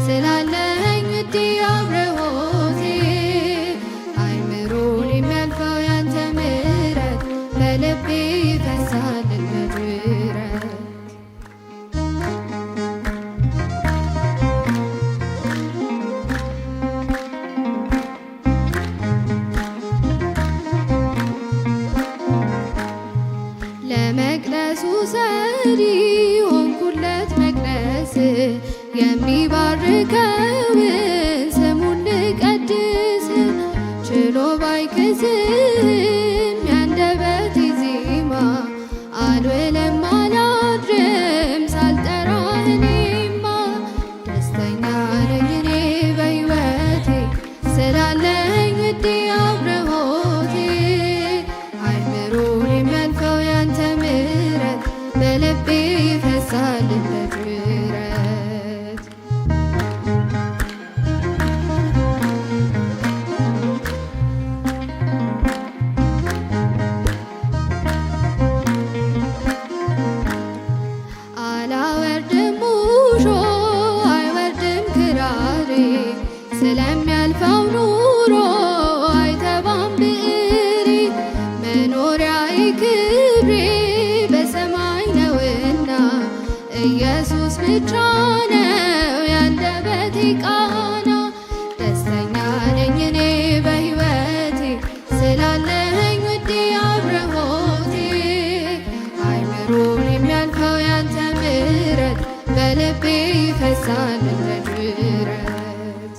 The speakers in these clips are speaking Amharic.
ስላለኸኝ ውዴ አብርሆቴ። አይምሮን የሚያልፈው ያንተ ምሕረት በልቤ ይፈሳል እንደ ጅረት። ለመቅደሱ ሰሪ ሆንኩለት መቅደስ፣ የሚባርከውን ስሙን ልቀድስ። ችሎ ባይክስም ያንደበቴ ዜማ፣ አልውልም አላድርም ሳልጠራህ እኔማ። ደስተኛ ነኝ እኔ በሕይወቴ ስላለኸኝ ውዴ አብርሆቴ። አይምሮን የሚያልፈው ያንተ ምሕረት በልቤ ይፈሳል እንደ ጅረት። አላወርድም ሙሾ አይወርድም ክራሬ፣ ስለሚያልፈው ኑሮ አይተባም ብዕሬ። መኖሪያዬ ክብሬ በሰማይ ነውና ኢየሱስ ብቻ ነው ያንደበቴ ቃና። ደስተኛ ነኝ እኔ በሕይወቴ ስላለኸኝ ውዴ አብርሆቴ። አይምሮን የሚያልፈው ያንተ ምሕረት በልቤ ይፈሳል እንደ ጅረት።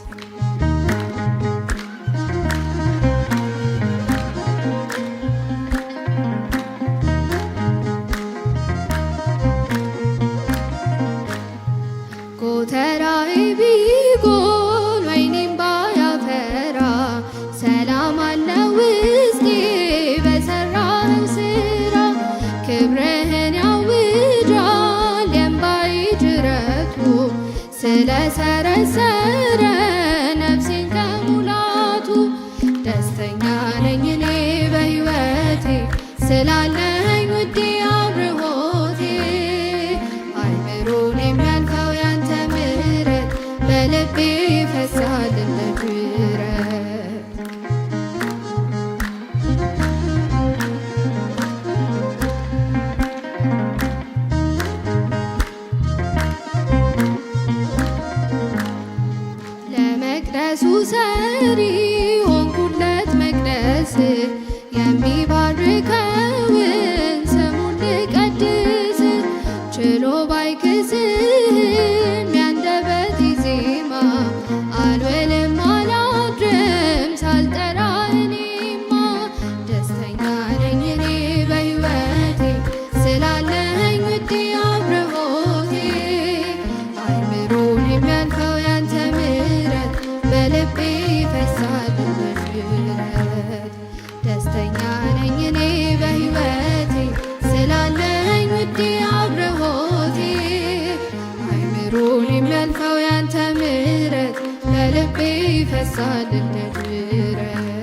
ጎተራዬ ቢጎል ወይኔም ባያፈራ፣ ሰላም አለ ውስጤ በሰራኸው ስራ። ክብርህን ያውጃል የእምባዬ ጅረቱ፣ ስለሰረሰረ ነፍሴን ከሙላቱ። ደስተኛ ነኝ እኔ በሕይወቴ ስላለኸኝ ውዴ አብርሆቴ። አይምሮን የሚያልፈው ያንተ ምሕረት በልቤ ይፈሳል እንደ ጅረት። ለመቅደሱ ሰሪ ሆንኩለት መቅደስ፣ የሚባርከውን ስሙን ልቀድስ። ችሎ ባይክስም ያንደበቴ ዜማ፣ አልውልም አላድርም ሳልጠራ እኔማ። ደስተኛ ነኝ እኔ በሕይወቴ ስላለኸኝ ውዴ አብርሆቴ። አይምሮን የሚያልፈው ያንተ ምሕረት በልቤ ይፈሳል እንደ ጅረት። ደስተኛ ነኝ እኔ በሕይወቴ ስላለኸኝ ውዴ አብርሆቴ። አይምሮን የሚያልፈው ያንተ ምሕረት በልቤ ይፈሳል እንደ ጅረት።